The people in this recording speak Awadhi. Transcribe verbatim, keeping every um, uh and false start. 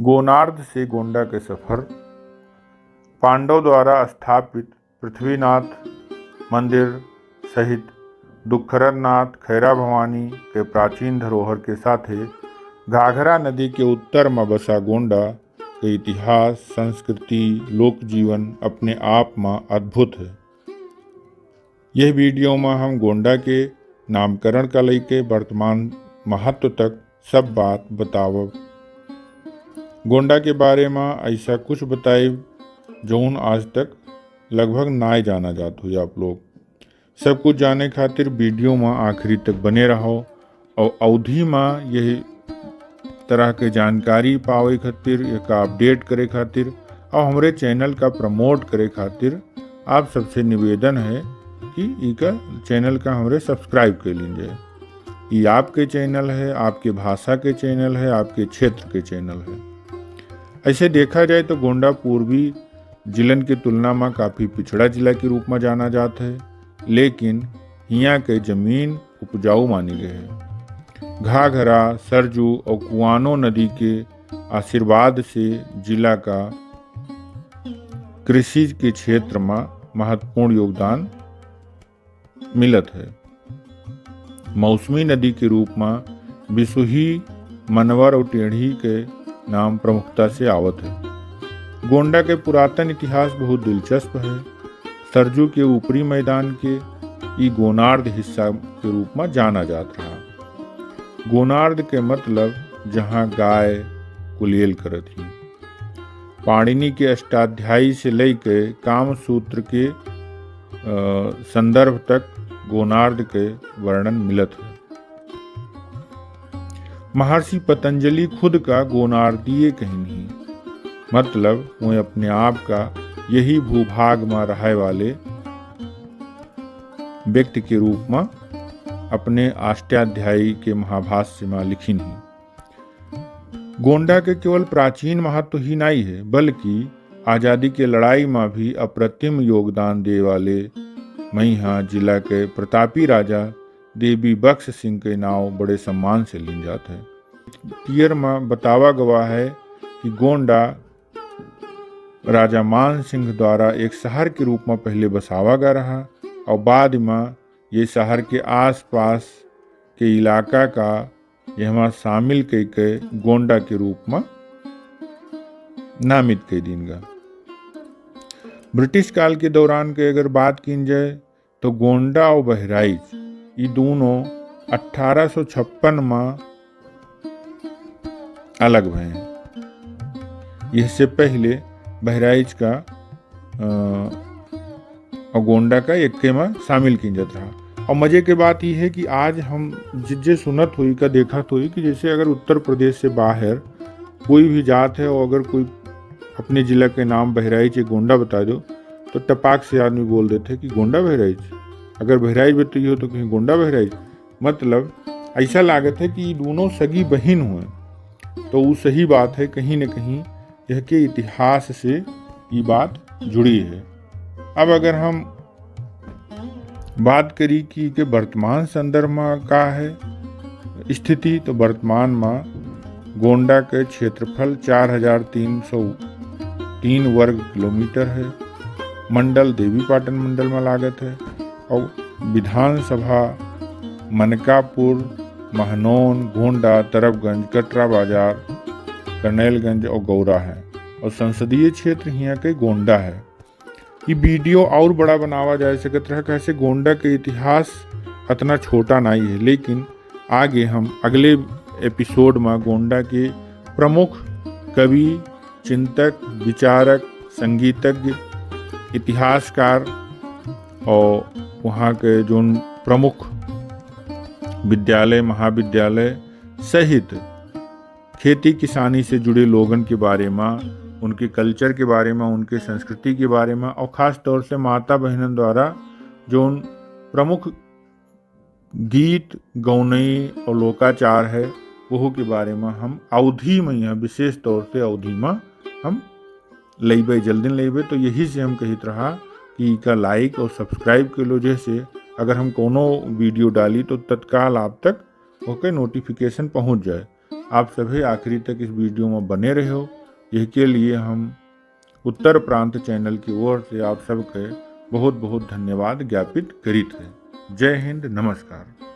गोनार्द से गोंडा के सफर। पांडव द्वारा स्थापित पृथ्वीनाथ मंदिर सहित दुखरनाथ, खैरा भवानी के प्राचीन धरोहर के साथे घाघरा नदी के उत्तर म बसा गोंडा के इतिहास, संस्कृति, लोक जीवन अपने आप म अद्भुत है। यह video म हम गोंडा के नामकरण का लइके वर्तमान महत्व तक सब बात बतावब। गोंडा के बारे म ऐसा कुछ बताइब जौन आज तक लगभग नाय जाना जात होई आप लोग। सब कुछ जाने खातिर video म आखिरी तक बने रहो और अवधी म यही तरह के जानकारी पावे खातिर, एका update करे खातिर और हमरे channel का promote करे खातिर आप सबसे निवेदन है कि इका channel का हमरे subscribe कर लीजिए। ये आपके channel है, आपके भाषा के channel है, आपके क्षेत्र के channel है। ऐसे देखा जाए तो गोंडा पूर्वी जिलन के तुलना में काफी पिछड़ा जिला के रूप में जाना जात है, लेकिन हियां के जमीन उपजाऊ मानी गए है। घाघरा, सरजू और कुआनो नदी के आशीर्वाद से जिला का कृषि के क्षेत्र में महत्वपूर्ण योगदान मिलत है। मौसमी नदी के रूप में बिसुही, मनवर और टेढ़ी के नाम प्रमुखता से आवत है। गोंडा के पुरातन इतिहास बहुत दिलचस्प है। सरजू के ऊपरी मैदान के ई गोनार्द हिस्सा के रूप में जाना जात रहा। गोनार्द के मतलब जहाँ गाय कुलेल करत ही। पाणिनि के अष्टाध्यायी से लेके काम सूत्र के, अ, संदर्भ तक गोनार्द के वर्णन मिलत है। महर्षि पतंजलि खुद का गोनार्दीय कहिन ही, मतलब वो अपने आप का यही भूभाग में रहे वाले व्यक्ति के रूप में अपने अष्टाध्यायी के महाभाष्य में लिखिन ही। गोंडा के केवल प्राचीन महत्व ही नाई है, बल्कि आजादी के लड़ाई में भी अप्रतिम योगदान दे वाले मइहा जिला के प्रतापी राजा देवी बख्श सिंह के नाव बड़े सम्मान से लीन जात है। पीयर में बतावा गवा है कि गोंडा राजा मान सिंह द्वारा एक शहर के रूप में पहले बसावा गा रहा और बाद में ये शहर के आसपास के इलाका का यहाँ शामिल कई के गोंडा के रूप में नामित कई दीन गा। ब्रिटिश काल के दौरान के अगर बात कीन जाए तो गोंडा और बहराइच ई दोनों अठारह सौ छप्पन में अलग भए हैं। इससे पहले बहराइच का, अ, और गोंडा का एक्के में शामिल कीन जात रहा। और मजे के बात ई है कि आज हम जे, जे सुनत होई का देखत होई कि जैसे अगर उत्तर प्रदेश से बाहर कोई भी जात है और अगर कोई अपने जिला के नाम बहराइच या गोंडा बता दो तो टपाक से आदमी बोल देते हैं कि गोंडा बहराइच। अगर बहराइच बताइए हो तो कहीं गोंडा बहराइच। मतलब ऐसा लागत है कि ई दोनों सगी बहिन हुए। तो वो सही बात है, कहीं न कहीं यह के इतिहास से ये बात जुड़ी है। अब अगर हम बात करी कि के वर्तमान संदर्भ में का है स्थिति, तो वर्तमान में गोंडा के क्षेत्रफल चार हजार तीन सौ तीन वर्ग किलोमीटर है। मंडल देवीपाटन मंडल में लागत है और विधानसभा मनकापुर, महनौन, गोंडा, तरबगंज, कटरा बाजार, करनैलगंज और गौरा है और संसदीय क्षेत्र हियां के गोंडा है। ई video और बड़ा बनावा जा सकत रहा, कैसे गोंडा के इतिहास अतना छोटा नाई है, लेकिन आगे हम अगले episode में गोंडा के प्रमुख कवि, चिंतक, विचारक, संगीतज्ञ, इतिहासकार और वहाँ के जोन प्रमुख विद्यालय, महाविद्यालय सहित खेती किसानी से जुड़े लोगन के बारे में, उनके culture के बारे में, उनके संस्कृति के बारे में और खास तौर से माता बहनन द्वारा जोन प्रमुख गीत, गौनई और लोकाचार है, वहू के बारे में हम अवधी में यहाँ विशेष तौर से अवधी में हम लइबे, जल्दी लइबे। तो यही से हम कहित रहा कि इका like और subscribe कर लो, जैसे अगर हम कोनो video डाली तो तत्काल आप तक ओके notification पहुँच जाए। आप सभी आखिरी तक इस video में बने रहो। यह के लिए हम उत्तर प्रांत channel की ओर से आप सबके बहुत बहुत धन्यवाद ज्ञापित करित है। जय हिंद, नमस्कार।